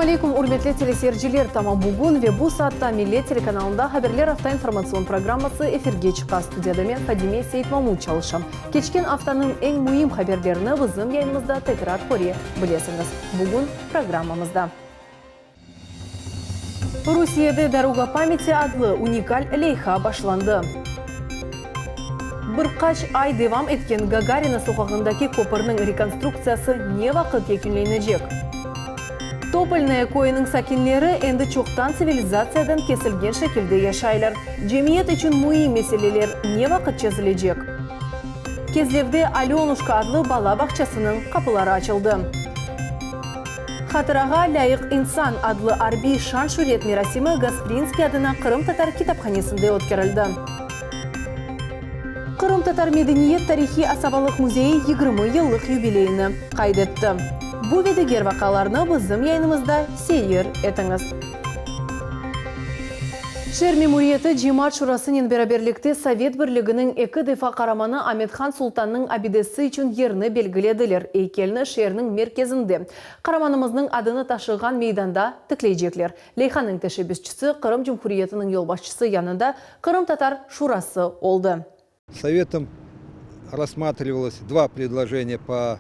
Selâm aleyküm, ürmetli teleseyirciler! Tamam bugün ve bu saatta Millet telekanalında Haberler afta informatsion programması efirge çıqa. Studiyada men, Fadime Seytmamut, çalışam. Keçken aftanıñ eñ müim haberlerini bizim yayınımızda tekrar köre bilesiñiz. Bugün programmamızda. Rusiyede Doroga pamyati adlı unikal leyha başlandı. Bir qaç ay devam etken Gagarina soqağındaki köpürniñ rekonstruktsiyası ne vaqıt yekünlenecek? Topolnoye köyüniñ sakinleri endi çoqtan tsivilizatsiyadan kesilgen şekilde yaşaylar. Cemiyet içün müim meseleler ne vaqıt çezilecek? Kezlevde Alönuşka adlı bala bağçasınıñ qapıları açıldı. Hatırağa lâyıq insan adlı arbiy şan-şüret merasimi Gasprinskiy adına qırımtatar kitaphanesinde ötkerildi. Qırımtatar medeniyet-tarihiy asabalıq müzeyi 20 yıllıq yubileyini qayd etti. Bu ve diger vaqialarnı bizim yayınımızda seyir etiñiz. Şeer memuriyeti Cemaat şurasınen beraberlikte Sovet Birliginiñ eki defa qaramanı Amet-Han Sultannıñ abidesi içün yerni belgilediler. Eykelni şeerniñ merkezinde, qaramanımıznıñ adını taşığan meydanda tikleycekler. Leyhanıñ teşebbüsçisi Qırım Cumhuriyetiniñ yolbaşçısı yanında Qırımtatar şurası oldı. Советом рассматривалось два предложения по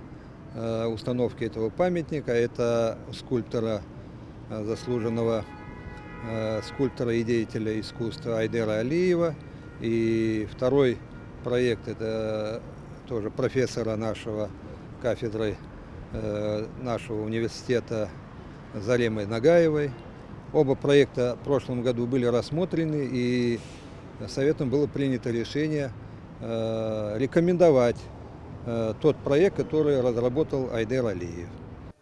установке этого памятника. Это скульптора, заслуженного скульптора и деятеля искусства Айдера Алиева. И второй проект это тоже профессора нашего кафедры нашего университета Заремы Нагаевой. Оба проекта в прошлом году были рассмотрены, и Советом было принято решение рекомендовать тот проект, который разработал Айдер Алиев.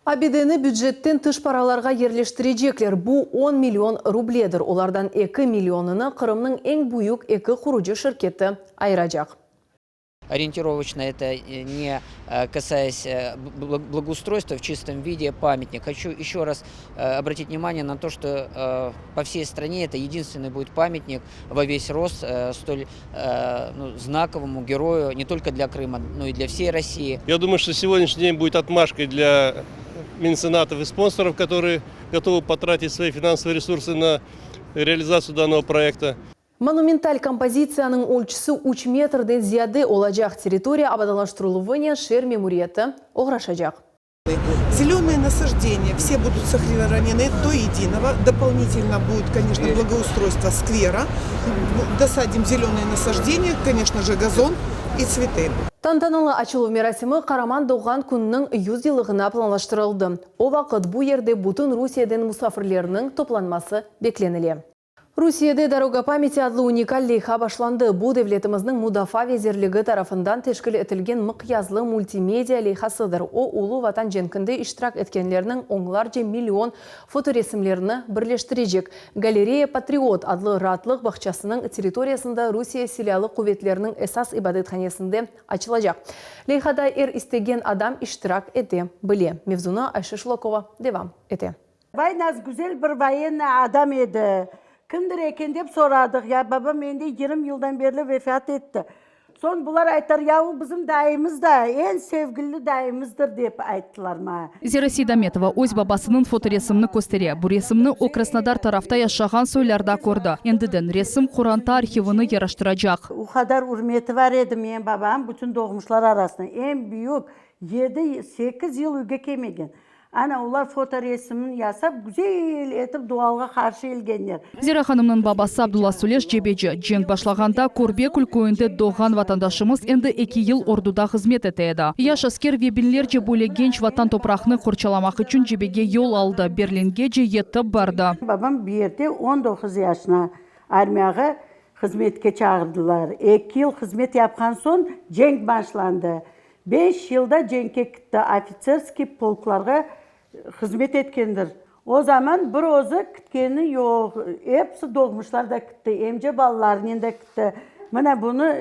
Abideni bücetten tış paralarğa yerleştirecekler, bu on million rubledir, olardan eki millionını Qırımnıñ eñ büyük eki qurucı şirketi ayıracaq. Ориентировочно это не касаясь благоустройства в чистом виде памятник. Хочу еще раз обратить внимание на то, что по всей стране это единственный будет памятник во весь рост столь ну, знаковому герою не только для Крыма, но и для всей России. Я думаю, что сегодняшний день будет отмашкой для меценатов и спонсоров, которые готовы потратить свои финансовые ресурсы на реализацию данного проекта. Monumental kompozitsiyanıñ ölçüsi üç metrden ziyade olacaq, territoriya abadanlaştırıluvınen şeer memuriyeti oğraşacaq. Зеленые насаждения все будут сохранены до единого. Дополнительно будет, конечно, благоустройство сквера. Досадим зеленые насаждения, конечно же, газон и цветы. Tantanalı açıluv merasimi qaraman doğğan kününiñ 100 yıllığına planlaştırıldı. O vaqıt bu yerde bütün Rusiyeden musafirlerniñ toplanması beklenile. Rusiyede Doroga pamyati adlı unikal leyha başlandı. Bu, devletimizniñ Mudafaa vezirligi tarafından teşkil etilgen mıqyaslı multimedia leyhasıdır. O, Ulu Vatan cenkinde iştirak etkenlerniñ onlarca million fotoresimlerini birleştirecek. Galereya Patriot adlı raatlıq bağçasınıñ territoriyasında Rusiye Silâlı quvetleriniñ esas ibadethanesinde açılacaq. Leyhada er istegen adam iştirak ete bile. Mevzunı Ayşe Şulakova devam ete. Vay nas güzel bir voyennıy adam edi. Kimdir eken dep soradıq. Ya babam endi 20 yıldan berli vefat etti. Soñ bular ayttılar, ya o bizim dayımız da, eñ sevgili dayımızdır dep ayttılar maña. Zera Seydametova öz babasınıñ fotoresimini köstere. Bu resimni o Krasnodar tarafta yaşağan soylarda kördi. Endiden resim qoranta arhivini yaraştıracaq. O qadar ürmeti bar edi menim babam bütün doğmuşlar arasında. Eñ büyük, yedi, sekiz yıl üyge kelmegen. Ana, olar fotoresimini yasap, güzel etip dualğa qarşı ilgenler. Zera hanımnıñ babası Abdulla Süleş cebeci. Cenk başlağanda Körbekül köyünde doğğan vatandaşımız endi eki yıl orduda hızmet ete edi. Yaş asker ve biñlerce böyle genç vatan topraqnı qorçalamaq içün cebege yol aldı, Berlingece yetip bardı. Babam bir yerde 19 yaşına armiyağa hızmetke çağırdılar. Eki yıl hızmet yapqan soñ cenk başlandı. Beş yılda cenkke kitti, ofitserskiy polklarğa hızmet etkendir. O zaman bir özü kitkeni yoq, episi doğmuşlar da kitti, emce balalarınen de kitti. Mına bunı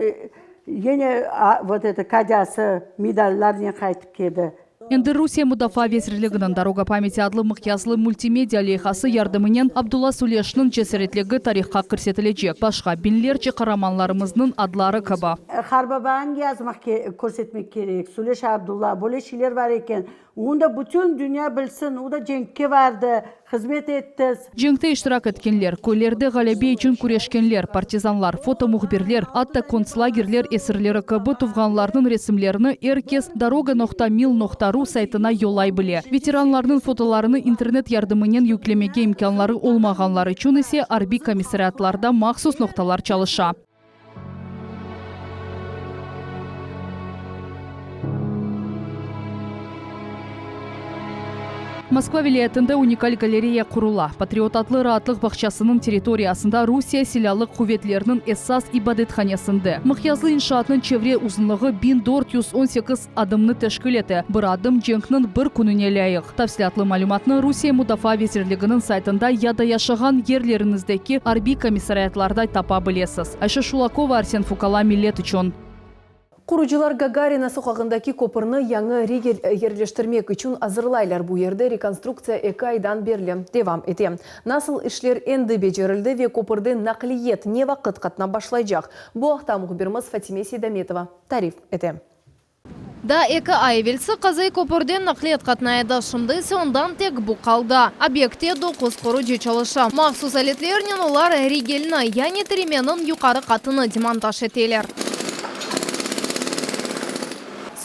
yine vot eto kadâsı medallarnen qaytıp keldi. Endi Rusiye Mudafaa vezirliginiñ Doroga pamyati adlı mıqyaslı multimedia leyhası yardımınen Abdulla Süleşniñ cesaretligi tarihqa kirsetilecek, başqa biñlerce qaramanlarımıznıñ adları kibi. Qarbabanı yazmaq körsetmek kerek, Süleş Abdulla, böyle şeyler bar eken, onı da bütün dünya bilsin, o da cenkke bardı. Hızmet etti. Cenkte iştirak etkenler, köylerde ğalebe içün küreşkenler, partizanlar, fotomuhbirler, atta kontslagerler esirleri kibi tuvğanlarınıñ resimlerini er kes doroga noqta mil noqta ru saytına yollay bile. Veteranlarnıñ fotolarını internet yardımınen yüklemege imkânları olmağanlar içün ise arbiy komissariatlarda mahsus noqtalar çalışa. Moskva vilâyetinde unikal galereya qurula. Patriot adlı raatlıq bağçasınıñ territoriyasında Rusiye Silâlı quvetleriniñ esas ibadethanesinde. Mıqyaslı inşaatnıñ çevre uzunlığı 1418 adımnı teşkil ete, bir adım cenkniñ bir kününe lâyıq. Tafsilâtlı malümatnı Rusiye Mudafaa vezirliginiñ saytında ya da yaşağan yerleriñizdeki arbiy komissariatlarda tapa bilesiz. Ayşe Şulakova, Arsen Fukala, Millet içün. Qurucılar Gagarina soqağındaki köpürni yañı rigel yerleştirmek içün azırlaylar. Bu yerde rekonstruktsiya eki aydan berli devam ete. Nasıl işler endi becerildi ve köpürde naqliyet ne vaqıt qatnap başlaycaq? Bu aqta mühbirimiz Fatime Seydametova tarif ete. Daa eki ay evelsi Qazay köpürden naqliyat qatnay edi, şimdi ise ondan tek bu qaldı. Obyektte doquz qurucı çalışa. Mahsus aletlernen olar rigelni, yani tiremeniñ yuqarı qatını demontaj eteler.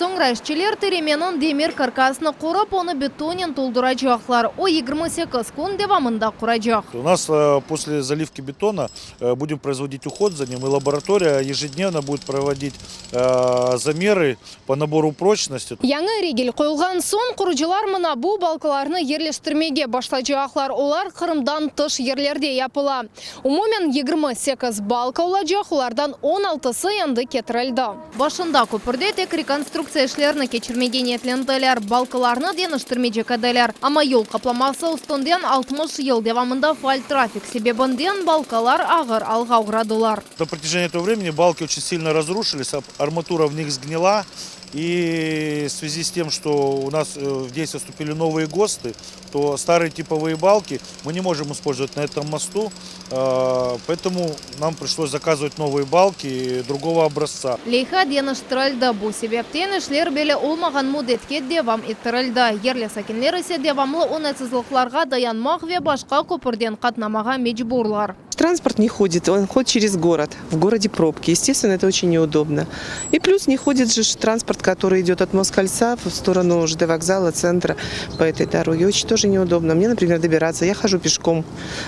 Soñra işçiler tiremeniñ demir karkasını qurıp, onı betonnen tolduracaqlar. O, 28 kün devamında quracaq. U nas posle zaливки betona budem proizvodit uhod za nim, i laboratoriya ejidnevno budet provodit Zamerı po naboru proçnosti. Yañı regel qoyulğan soñ, qurucılar mına bu balkalarnı yerleştirmege başlaycaqlar. Olar Qırımdan tış yerlerde yapıla. Umumen 28 balka olacaq, olardan on altısı endi ketirildi. Başında köpürde tek rekonstruktsiya işlerini keçirmege niyetlendiler, balkalarnı deñiştirmeycek ediler. Amma yol qaplaması üstünden 60 yıl devamında faal trafik sebebinden balkalar ağır alğa oğradılar. Na протяжении этого времени балки очень сильно разрушились, арматура в них сгнила. И в связи с тем, что у нас в действие вступили новые ГОСТы, то старые типовые балки мы не можем использовать на этом мосту, поэтому нам пришлось заказывать новые балки другого образца. Leyha deñiştirildi, bu sebepten işler belli olmağan müddetke devam ettirildi. Yerli sakinler ise devamlı oñaytsızlıqlarğa dayanmaq ve başqa köpürden qatnamağa mecburlar. Transport ne hodit, on hodit çerez gorod, v gorode probki, estественно, это очень neudobno. И plüs ne hodit же transport, kotoryy idet ot Moskoltsa v storonu ЖД vokzala, tsentra po etoy doroge, oçen тоже neudobno. Mne, naprimer, dobiratsya, ya hojу peşkom,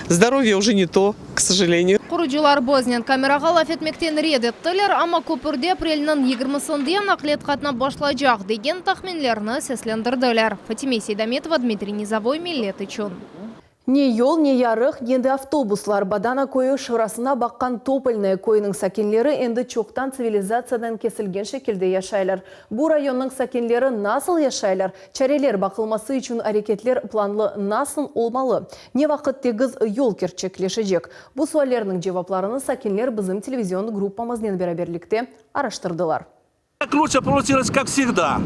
zdorove uje ne to, k sojaleniyu. Qurucılar biznen kamerağa laf etmekten red ettiler, amma köpürde aprelniñ yigirmisinde naqliyat qatnap başlaycaq, degen tahminlerni seslendirdiler. Fatime Seydametova, Dmitriy Nizovoy, Millet içün. Ne yol, ne yarıq, ne de avtobuslar. Badana köyü şurasına baqqan Topolnoye köyüniñ sakinleri endi çoqtan tsivilizatsiyadan kesilgen şekilde yaşaylar. Bu rayonnıñ sakinleri nasıl yaşaylar? Çareler baqılması içün areketler planlı nasıl olmalı? Ne vaqıt tegiz yol kerçekleşecek? Bu suallerniñ cevaplarını sakinler bizim televizion gruppamıznen beraberlikte araştırdılar. Лучше получилось, как всегда.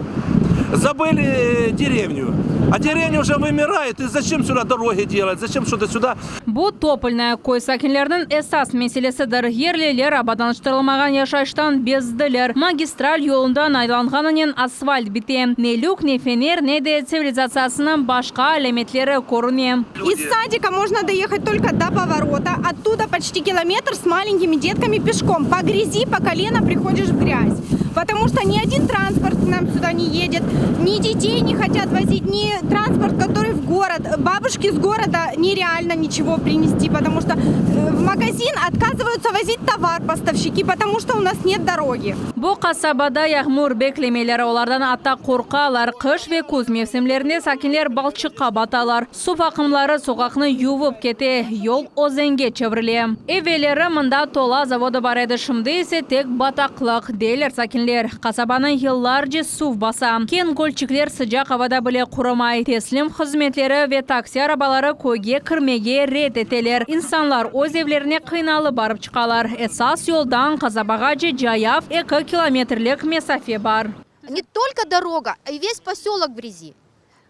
Забыли деревню. А деревня уже вымирает. И зачем сюда дороги делать? Зачем что-то сюда? Bu, Topolnaya köy sakinleriniñ esas meselesidir. Yerliler abadanlaştırılmağan yaşayıştan bezdiler. Magistral yolundan aylanğanınen asfalt bite. Ne lük, ne fener, ne de tsivilizatsiyasınıñ başqa alâmetleri körüne. İz sadika mojno doehat tolko do povorota, ottuda poçti kilometr s malenkimi detkami peşkom, po gryazi, po koleno prihodiş v grâz, potomu çto ni odin transport k nam süda ne edet, ni detey ne hotyat vozit, ni transport, kotoryy v gorod, babuşki s goroda nerealno niçego prinesti, potomu çto v magazin otkazyvayutsya vozit tovar postavşçiki, potomu çto u nas net dorogi. Bu qasabada yağmur beklemeyler, olardan atta qorqalar. Qış ve küz mevsimlerinde sakinler balçıqqa batalar. Suv aqımları soqaqnı yuvıp kete, yol özenge çevirile. Evelleri mında tola zavodı bar edi, şimdi ise tek bataqlıq, deyler sakinler. Qasabanı yıllarca suv basa. Keñ gölçikler sıcaq avada bile qurumay. Teslim hızmetleri ve taksi arabaları köyge kirmege red eteler. İnsanlar öz evlerine qıynalıp barıp çıqalar. Esas yoldan qasabağace cayav eki kilometrlik mesafe bar. Ne tolko doroga, a ves poselok v gryazi.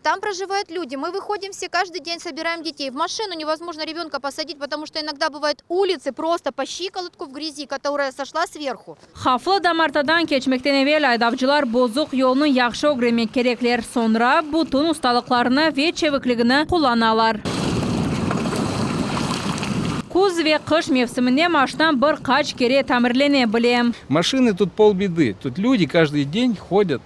Tam projivayut lyudi. Mı vıhodim vse kajdyy den, sobiraem detey. V maşinu nevozmojno rebenka posadit, potomu çto inogda bıvayut ulitsy prosto po şçikolotku v gryazi, kotoraya soşla sverhu. Havflı damartadan keçmekten evel aydavcılar bozuq yolnı yahşı ögrenmek kerekler, soñra bütün ustalıqlarını ve çevikligini qullanalar. Küz ve qış mevsiminde maşna bir qaç kere tamirlene bile. Maşinı тут polbеды. Тут люди каждый день ходят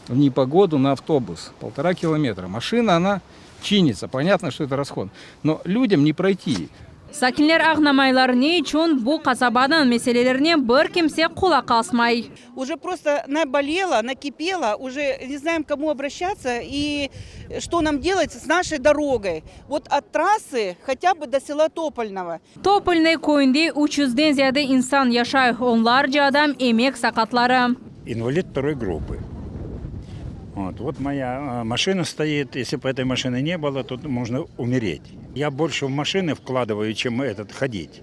в непогоду на автобус. Полтора километра. Машина, она чинится. Понятно, что это расход. Но людям не пройти. Sakinler ağnamaylar, ne içün bu qasabanıñ meselelerine bir kimse qulaq asmay. Уже просто наболело, накипело, уже не знаем, к кому обращаться и что нам делать с нашей дорогой. Вот от трассы хотя бы до села Топольного. Topolnıy köyünde üç yüzden ziyade insan yaşay, onlarca adam emek saqatları. Инвалид второй группы. Вот, вот моя машина стоит. Если бы этой машины не было, то можно умереть. Я больше в машины вкладываю, чем этот ходить.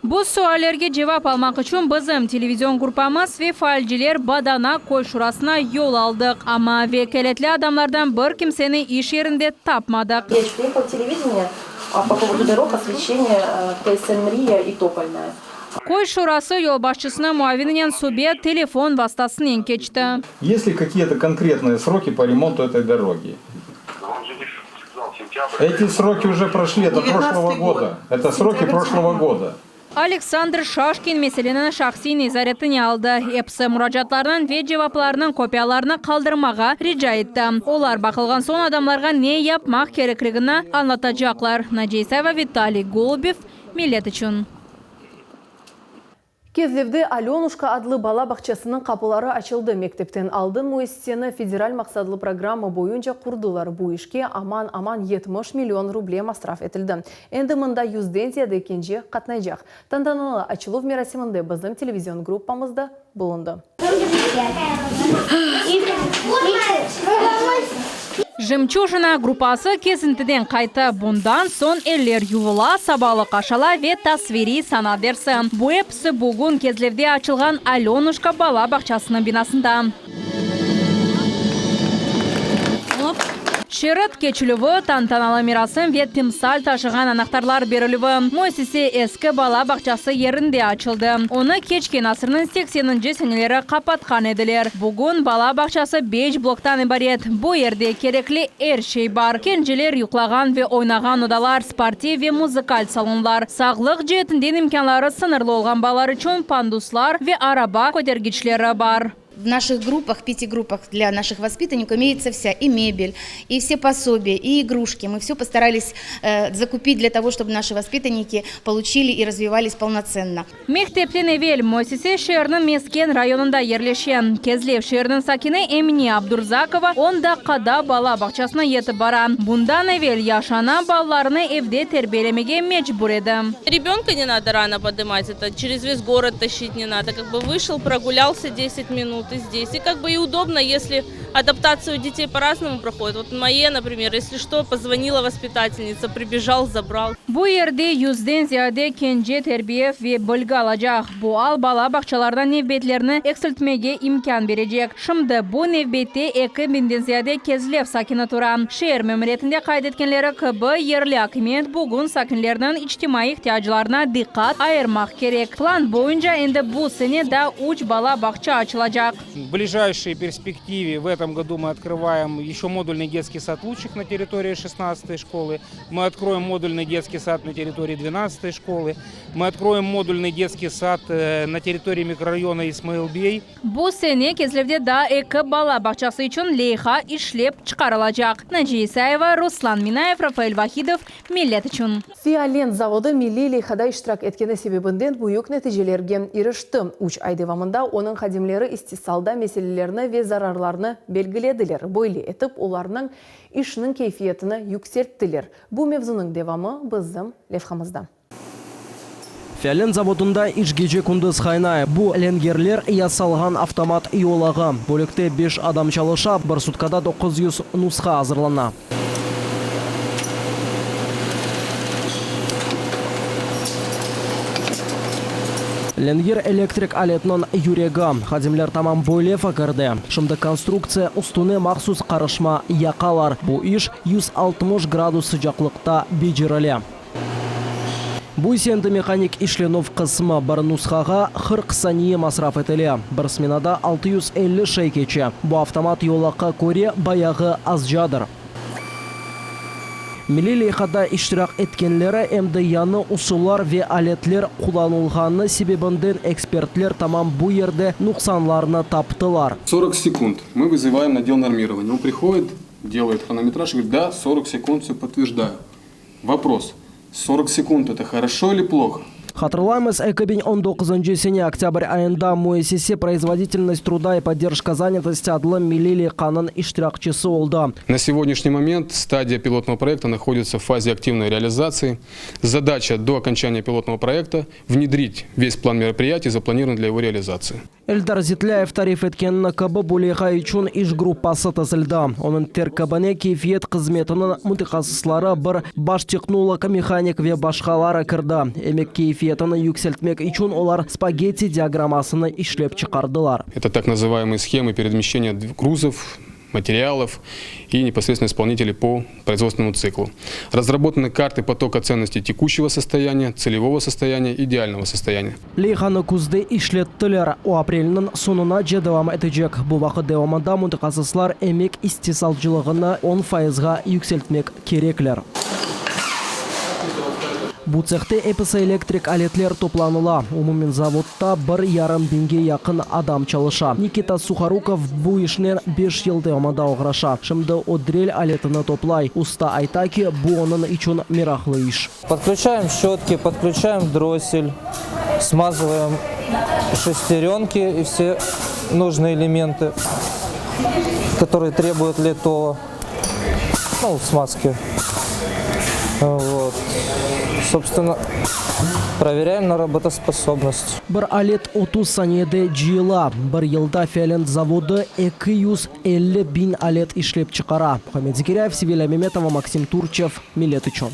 Bu suallerge cevap almaq içün bizim televizion gruppamız ve faalciler Badana köy şurasına yol aldıq. Amma vekâletli adamlardan bir kimseni iş yerinde tapmadıq. Я еще приехала телевидение по поводу дорог, освещения ТСН Мрия и Топольная. Köy şurası yolbaşçısınıñ muavininen subet telefon vastasınen keçti. Есть ли какие-то конкретные сроки по ремонту этой дороги? Эти сроки уже прошли, это прошлого года. Это сроки прошлого года. Aleksandr Şaşkin meseleni şahsiy nezaretine aldı. Episi muracaatlarnıñ ve cevaplarnıñ kopiyalarını qaldırmağa rica etti. Olar baqılğan soñ adamlarğa ne yapmaq kerekligini añlatacaqlar. Naciye İsayeva, Vitaliy Golubev, Millet içün. Kezlevde Alönuşka adlı bala bağçasınıñ qapıları açıldı. Mektepten aldın müessiseni federal maqsatlı programma boyunca qurdılar. Bu işke aman-aman 70 million ruble masraf etildi. Endi mında yüzden ziyade kence qatnaycaq. Tantanalı açıluv merasiminde bizim televizion gruppamız da bulundı. Jemçujina gruppası kezintiden qayttı. Bundan soñ eller yuvula, sabalıq aşala ve tasviriy sanat dersi. Bu episi bugün Kezlevde açılğan Alönuşka bala bağçasınıñ binasında. Şerit keçilüvi, tantanalı merasim ve timsal taşığan anahtarlar berilüvi. Müessise eski bala bağçası yerinde açıldı. Onı keçken asırnıñ sekseninci seneleri qapatqan ediler. Bugün bala bağçası beş bloktan ibaret. Bu yerde kerekli er şey bar, kenceler yuqlağan ve oynağan odalar, sportiv ve muzıkal salonlar, sağlıq ceetinden imkânları sıñırlı olğan balalar içün panduslar ve araba kötergiçleri bar. В наших группах, пяти группах для наших воспитанников имеется вся и мебель, и все пособия, и игрушки. Мы все постарались закупить для того, чтобы наши воспитанники получили и развивались полноценно. Mektepten evel müessise şeerniñ mesken rayonında yerleşe. Kezlev şeeriniñ sakini Emine Abdurzakova on daqqada bala bağçasına yetip bara. Bundan evel yaş ana balalarını evde terbiyelemege mecbur edi. Ребенка не надо рано подымать, это через весь город тащить не надо. Как бы вышел, прогулялся 10 минут и здесь. И как бы и удобно, если адаптация у детей по-разному проходит. Вот моей, например, если что, позвонила воспитательница, прибежал, забрал. Bu yerde yüzden ziyade kence terbiye ve bilgi alacaq. Bu al bala bağçalarda nevbetlerni eksiltmege imkân berecek. Şimdi bu nevbette eki biñden ziyade Kezlev sakini tura. Şeer memuriyetinde qayd etkenleri kibi, yerli akimiyet bugün sakinlerniñ içtimaiy ihtiyaclarına diqqat ayırmaq kerek. Plan boyunca endi bu sene daa üç bala bağça açılacaq. В ближайшей перспективе в этом году мы открываем еще модульный детский сад «Лучик» на территории 16-й школы. Мы откроем модульный детский сад на территории 12-й школы. Мы откроем модульный детский сад на территории микрорайона Исмаилбей. Bu sene Kezlevde daa eki bala bağçası içün leyha işlep çıqarılacaq. Naciye İsayeva, Ruslan Minayev, Rafael Vahidov, Millet içün. Fiolent zavodı milliy leyhada iştirak etkeni sebebinden büyük neticelerge irişti. Üç ay devamında onıñ hadimleri istisalda meselelerni ve zararlarnı belgilediler. Böyle etip, olarnıñ işiniñ keyfiyetini yükselttiler. Bu mevzunıñ devamı bizim levhamızda. Fiolent zavodında iş gece-kündüz qaynay. Bu, lengerler yasalğan avtomat yolağı. Bölükte beş adam çalışa, bir sutkada 900 nusha azırlana. Lenger elektrik aletiniñ yüregi. Hadimler tamam böyle fikirde. Şimdi konstruktsiya üstüne mahsus qarışma yaqalar. Bu iş 160 gradus sıcaqlıqta becerile. Bu ise endi mehanik işlenüv qısmı, bir nushağa 40 saniye masraf etile, bir smenada 650 şey keçe. Bu avtomat yolaqqa köre bayağı azcadır. Milliy leyhada iştirak etkenleri em de yañı usullar ve aletler qullanılğanı sebebinden ekspertler tamam bu yerde nuqsanlarnı taptılar. 40 sekund мы вызываем на отдел нормирования. Он приходит, делает хронометраж и говорит, да, 40 секунд, все подтверждаю. Вопрос, 40 секунд это хорошо или плохо? Hatırlaymız, 2019 sene oktâbr ayında müessise Производительность труда и поддержка занятости adlı milliy leyhanıñ iştirakçisi oldı. На сегодняшний момент стадия пилотного проекта находится в фазе активной реализации. Задача до окончания пилотного проекта – внедрить весь план мероприятий, запланированный для его реализации. Eldar Zetlâyev tarif etkenini kibi, bu leyha içün iş gruppası tizildi. Onıñ terkibine keyfiyet hızmetiniñ mütehassısları, bir baş tehnolog, mehanik ve başqaları kirdi. Emek keyfiyetini yükseltmek içün olar spagetti diagrammasını işlep çıqardılar. Это так называемые схемы перемещения грузов, материалов и непосредственно исполнителей по производственному циклу. Разработаны карты потока ценностей текущего состояния, целевого состояния, идеального состояния. Leyhanı küzde işlettiler, o aprelniñ soñunace devam etecek. Bu vaqıt devamında mütehassıslar emek istisalcılığını on fayızğa yükseltmek kerekler. Bu tsehte episi elektrik aletler toplanıla. Umumen zavodda bir yarım biñge yaqın adam çalışa. Nikita Suhorukov bu işnen beş yıl devamında oğraşa. Şimdi o drel aletini toplay. Usta ayta ki, bu onıñ içün meraqlı iş. Подключаем щетки, подключаем дроссель, смазываем шестеренки и все нужные элементы, которые требуют литого, ну, смазки. Вот. Собственно, проверяем на работоспособность. Bir alet 30 saniyede cıyıla. Bir yılda Fiolent zavodı 250 biñ alet işlep çıqara. Muhammed Zekiryayev, Sevilâ Memetova, Maksim Turçev, Millet içün.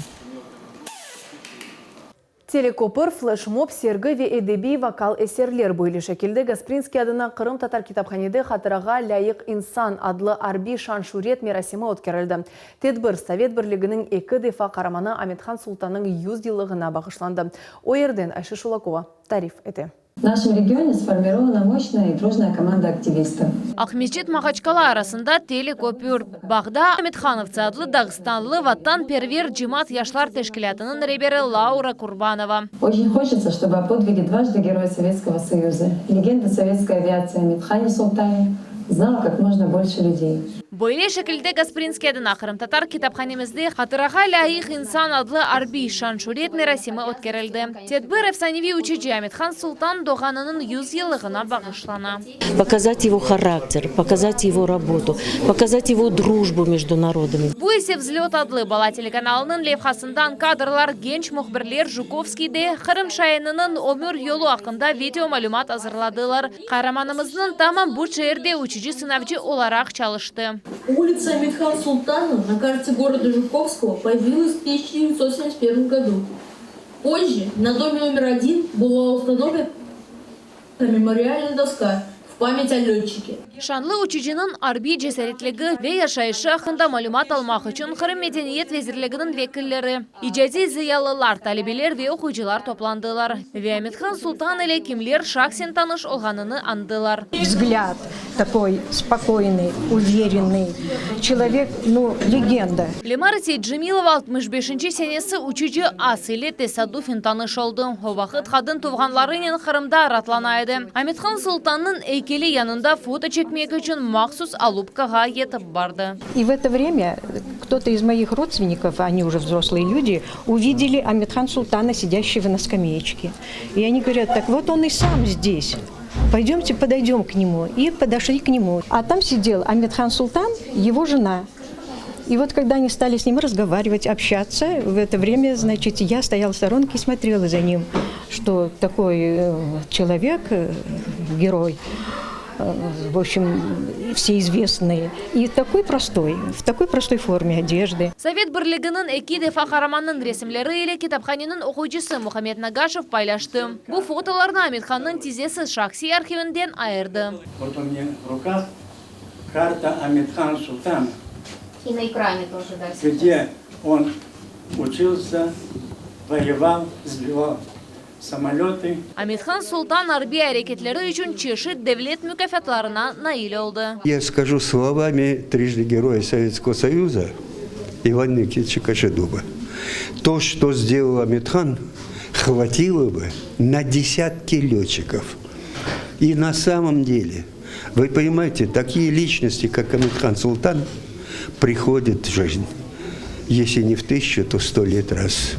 Teleköpür, fleşmob, sergi ve edebiy vokal eserler böyle şekilde Gasprinskiy adına qırımtatar kitaphanede Hatırağa lâyıq insan adlı arbiy şan-şüret merasimi ötkerildi. Tedbir Sovet Birliginiñ eki defa qaramanı Amethan Sultannıñ 100 yıllığına bağışlandı. O yerden Ayşe Şulakova tarif ete. В нашем регионе сформирована мощная и дружная команда активистов. Aqmescit Mahaçkala arasında teleköpür. Bağda Amethanovtsı adlı dağıstanlı vatanperver cemaat yaşlar teşkilâtınıñ reberi Laura Kurbanova. Очень хочется, чтобы о подвиге дважды Героя Советского Союза, легенды советской авиации Аметхане Султане знало как можно больше людей. Böyle şekilde Gasprinskiy adına qırımtatar kitaphanemizde Hatırağa lâyıq insan adlı arbiy şan-şüret merasimi ötkerildi. Tedbir efsaneviy uçucı Amethan Sultan doğğanınıñ 100 yıllığına bağışlana. Показать его характер, показать его работу, показать его дружбу между народами. Bu ise Vzlöt adlı bala telekanalınıñ levhasından kadrlar genç mühbirler Jukovskiyde Qırım şaininiñ ömür yolu aqqında video malümat azırladılar. Qaramanımıznıñ tamam bu şeerde uçucı-sınavcı olaraq çalıştı. Улица Аметхан Султана на карте города Жуковского появилась в 1971 году. Позже на доме номер один была установлена мемориальная доска в память о летчике. Şanlı uçucınıñ arbiy cesaretligi ve yaşayışı aqqında malümat almaq içün Qırım Medeniyet Vezirliginiñ vekilleri, icadiy ziyalılar, talebeler ve oquyıcılar toplandılar. Ve Amethan Sultan ile kimler şahsen tanış olğanını añdılar. Взгляд такой спокойный, уверенный. Человек, ну, легенда. Lemara Seytcemilova 65-nci senesi uçucı as ile tesadüfen tanış oldı. O vaqıt qadın tuvğanlarınen Qırımda raatlana edi. Amethan Sultannıñ eykeli yanında foto çekmek içün mahsus Alupkağa yetip bardı. И в это время кто-то из моих родственников, они уже взрослые люди, увидели Аметхан Султана, сидящего на скамеечке. И они говорят, так вот он и сам здесь. Пойдемте подойдем к нему. И подошли к нему. А там сидел Аметхан Султан, его жена. И вот когда они стали с ним разговаривать, общаться, в это время, значит, я стояла в сторонке и смотрела за ним, что такой э, человек, э, герой, э, в общем, все известные, и такой простой, в такой простой форме одежды. Sovet Birliginiñ eki defa qaramanınıñ resimleri ile kitaphaneniñ oquyıcısı Muhammed Nagaşev paylaştı. Bu fotolarnı Amethannıñ tizesi şahsiy arhivinden ayırdı. Вот у меня в руках карта Аметхан Султана, И на экране тоже, да. сейчас. где он учился, воевал, сбивал самолеты. Amethan Sultan arbiy areketleri içün çeşit devlet mukâfatlarına nail oldı. Я скажу словами трижды Героя Советского Союза. Ивана Никитича Кожедуба. То, что сделал Аметхан, хватило бы на десятки летчиков. И на самом деле, вы понимаете, такие личности, как Аметхан Султан, приходят в жизнь. Если не в тысячу, то сто лет раз.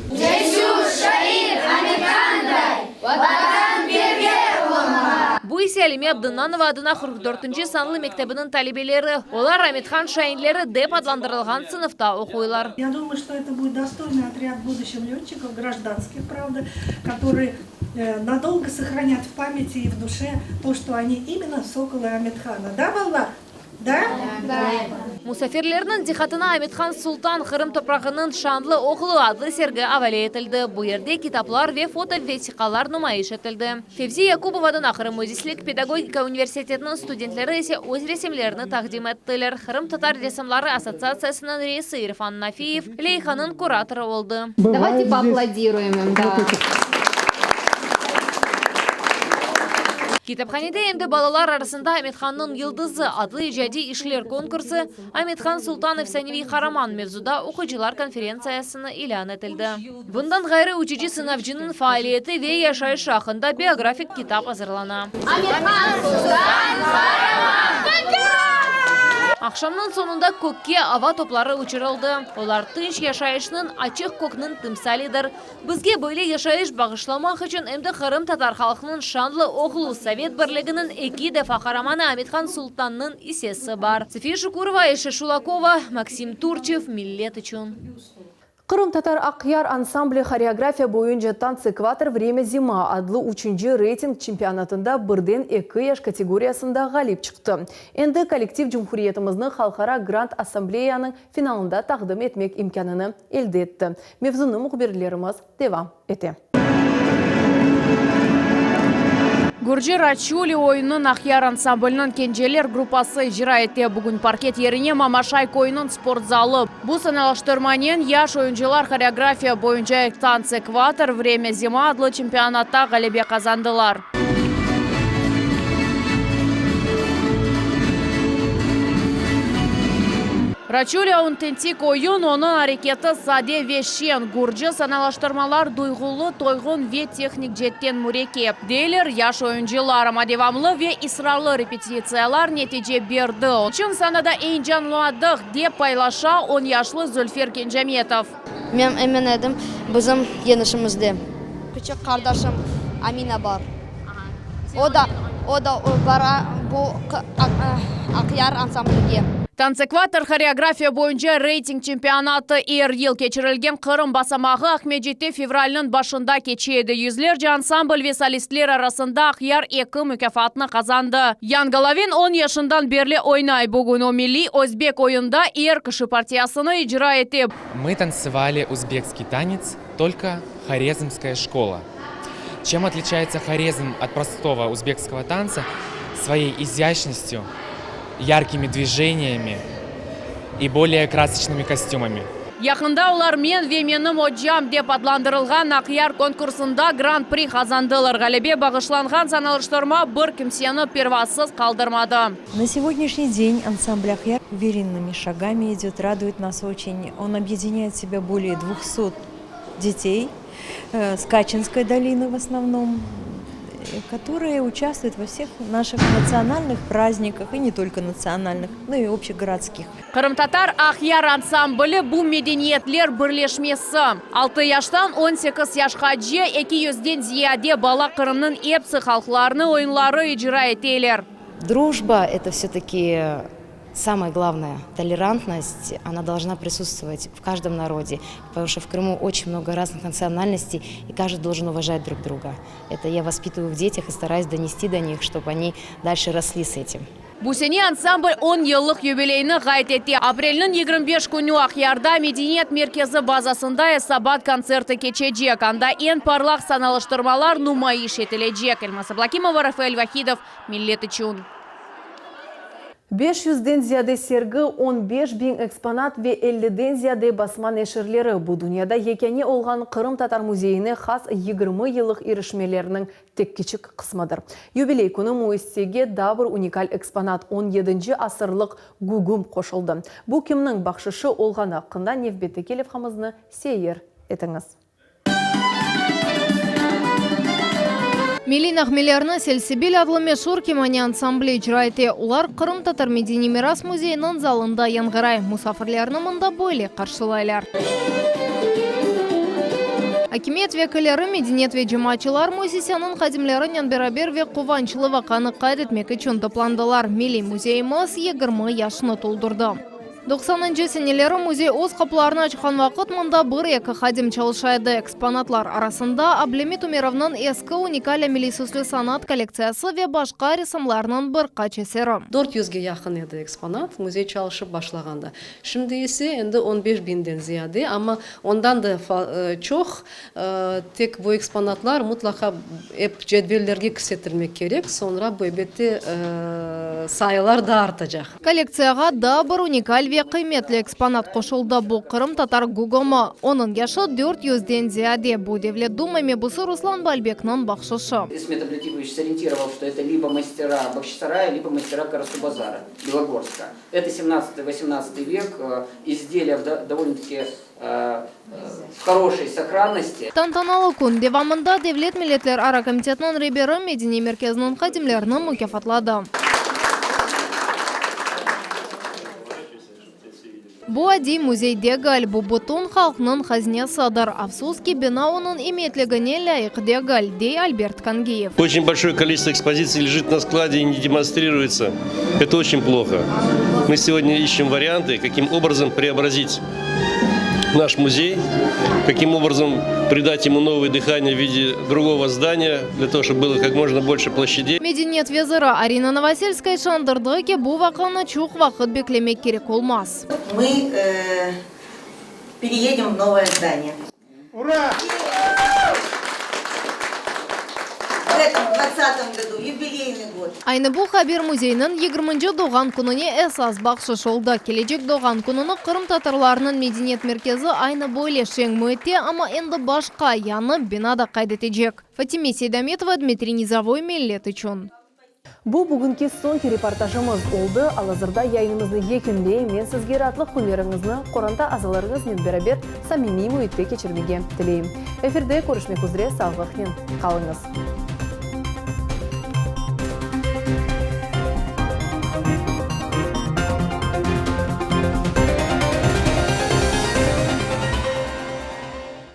Bu ise Alime Abdennanova adına 44-nci sanlı mektebiniñ talebeleri. Olar Amethan şainleri dep adlandırılğan sınıfta oquylar. Ya думаю, что это будет достойный отряд в будущем летчиков, гражданских, правда, которые надолго сохранят в памяти и в душе то, что они именно соколы Аметхана. Да, balalar? Da? Da. Musafirlerniñ diqqatına Amethan Sultan, Qırım toprağınıñ şanlı oğlu adlı sergi avale etildi. Bu yerde kitaplar ve foto vesiqalar numayış etildi. Fevzi Yakubov adına Qırım müendislik pedagogika universitetiniñ studentleri ise öz resimlerini taqdim ettiler. Qırımtatar ressamları assotsiatsiyasınıñ reisi İrfan Nafiyev leyhanıñ kuratorı oldı. Davayte poaplodiruem im, da. Kitaphanede em de balalar arasında Amethannıñ yıldızı adlı icadiy işler konkursı, Amethan Sultan efsaneviy qaraman mevzuda oquyıcılar konferentsiyasını ilân etildi. Bundan ğayrı, uçucı sınavcınıñ faaliyeti ve yaşayışı aqqında biografik kitap azırlana. Amethan Sultan qaraman! Aqşamnıñ soñunda kökke ava topları uçurıldı. Olar tınç yaşayışnıñ, açıq kökniñ timsalidir. Bizge böyle yaşayış bağışlamaq içün em de qırımtatar halqınıñ şanlı oğlu, Sovet Birliginiñ eki defa qaramanı Amethan Sultannıñ issesi bar. Safiye Şukurova, Ayşe Şulakova, Maksim Turçev, Millet içün. Qırımtatar Aqyar ansambli horeografiya boyunca Tantsekvator Vremya zima adlı üçünci reyting çempionatında birden eki yaş kategoriyasında ğalip çıqtı. Endi kollektiv cumhuriyetimizni Halqara Grand Assambleyanıñ finalında taqdim etmek imkânını elde etti. Mevzunı mühbirlerimiz devam ete. Gürci Raçuli oyunın Aqyar ansambliniñ kenceler gruppası icra ete. Bugün parket yerine Mamaşay köyüniñ sport zalı. Bu sanalaştırmanen yaş oyuncılar horeografiya boyunca Tants Ekvator, Vremya zima adlı çempionatta ğalebe qazandılar. Raçuli autentik oyun, onıñ areketi sade ve şeñ, gürci sanalaştırmalar duyğulı, toyğun ve tehnik cetten mürekkep, deyler yaş oyuncılar. Amma devamlı ve israrlı repetitsiyalar netice berdi, onıñ içün sanada eyecanlandıq, dep paylaşa on yaşlı Zülfer Kencametov. Men emin edim, bizim yeñişimizde. Küçük qardaşım Amina bar. O da, o da bara bu Aqyar ansamblige. Tantsekvator horeografiya boyunca reyting çempionatı er yıl keçirilgen Qırım basamağı Aqmescitte fevralniñ başında keçe edi. Yüzlerce ansambl ve solistler arasında Aqyar eki mukâfatnı qazandı. Yan Golovin on yaşından berli oynay. Bugün o milliy özbek oyunda er kişi partiyasını icra ete. Mı tantsevali uzbekskiy tanets, tolko horezmskaya şkola. Чем отличается Хорезм от простого узбекского танца? Своей изящностью, яркими движениями и более красочными костюмами. Yaqında olar Men ve menim ocam dep adlandırılğan Aqyar konkursında Gran-pri qazandılar. Ğalebe bağışlanğan sanalıştırma bir kimseni pervasız qaldırmadı. На сегодняшний день ансамбль Aqyar уверенными шагами идет, радует нас очень. Он объединяет в себя более двухсот детей с Качинской долины в основном, которые участвуют во всех наших национальных праздниках, и не только национальных, но и общегородских. Qırımtatar Aqyar ansambli bu medeniyetler birleşmesi. Altı yaştan 18 yaşqace 200-den ziyade bala Qırımnıñ epsi halqlarınıñ oyunları icra eteler. Дружба – это все-таки самое главное. Толерантность, она должна присутствовать в каждом народе, потому что в Крыму очень много разных национальностей, и каждый должен уважать друг друга. Это я воспитываю в детях и стараюсь донести до них, чтобы они дальше росли с этим. Bu sene ansambl 10 yıllıq yubileyini qayd etti. Aprelniñ 25 künü Aqyarda medeniyet merkezi bazasında esabat kontserti keçecek. Anda eñ parlaq sanalıştırmalar numayış etilecek. Elmaz Ablakimova, Rafael Vahidov, Millet içün. 500-den ziyade sergi, 15 biñ eksponat ve 50-den ziyade basma neşirleri bu dünyada yekâne olğan Qırımtatar müzeyine has 20 yıllıq irişmelerniñ tek kiçik qısmıdır. Yubiley künü müessisege daa bir unikal eksponat 17-nci asırlıq gügüm qoşuldı. Bu kimniñ bahşışı olğanı aqqında nevbetteki levhamıznı seyir etiñiz. Milliy nağmelerni Selsebil adlı meşur kemane ansambli icra ete. Olar Qırımtatar medeniy miras müzeyiniñ zalında yañğıray. Musafirlerni mında böyle qarşılaylar. Akimiyet vekilleri, medeniyet ve cemaatçılar müessiseniñ hadimlerinen beraber ve quvançlı vaqanı qayd etmek içün toplandılar. Milliy müzeyimiz 20 yaşını toldurdı. Doqsanıncı seneleri müzey öz qapılarını açqan vaqıt mında bir-eki hadim çalışa edi. Eksponatlar arasında Ablâmit Ümerovnıñ eski unikal ameliy-süslü sanat kollektsiyası ve başqa ressamlarnıñ bir qaç eseri. Dört yüzge yaqın edi eksponat müzey çalışıp başlağanda. Şimdi ise endi on beş biñden ziyade, amma ondan da çoq tek bu eksponatlar mutlaqa ep cedvellerge kirsetilmek kerek, soñra bu elbette sayılar da artacaq. Kollektsiyağa daa bir unikal ve qıymetli eksponat qoşuldı, bu qırımtatar gügümı. Onıñ yaşı dört yüzden ziyade. Bu Devlet Duma mebusı Ruslan Balbekniñ bahşışı. Ismet Ablâtipovич сориентировал, что это либо мастера Бахчисарая, либо мастера Карасубазара, Белогорска. Это 17-18 век, изделия в довольно-таки в хорошей сохранности. Tantanalı kün devamında Devlet milletlerara komitetiniñ reberi medeniy merkeziniñ hadimlerini mukâfatladı. Bu adiy müzey degil, bu bütün halqnıñ hazinesidir. Afsus ki, bina onıñ emiyetligine lâyıq degil, dey Albert Kangiyev. Очень большое количество экспозиций лежит на складе и не демонстрируется. Это очень плохо. Мы сегодня ищем варианты, каким образом преобразить наш музей, каким образом придать ему новое дыхание в виде другого здания, для того, чтобы было как можно больше площадей. Medeniyet veziri Arina Novoselskaya işandırdı ki, bu vaqianı çoq vaqıt beklemek kerek olmaz. Мы э, переедем в новое здание. Ура! В этом 20 году, юбилейный год. Aynı bu haber müzeyniñ 20-nci doğğan kününe esas bahşış oldı. Kelecek doğğan kününi qırımtatarlarnıñ medeniyet merkezi aynı böyle şeñ müitte, amma endi başqa, yañı binada qayd etecek. Fatime Seydametova, Dmitriy Nizovoy, Millet içün. Bu bugünki soñki reportajımız oldı. Al-azırda yayınımıznı yekünleyim. Men sizge raatlıq künleriñizni qoranta azalarıñıznen beraber samimiy müitte keçirmege tileyim. Efirde körüşmek üzre sağlıqnen qalıñız.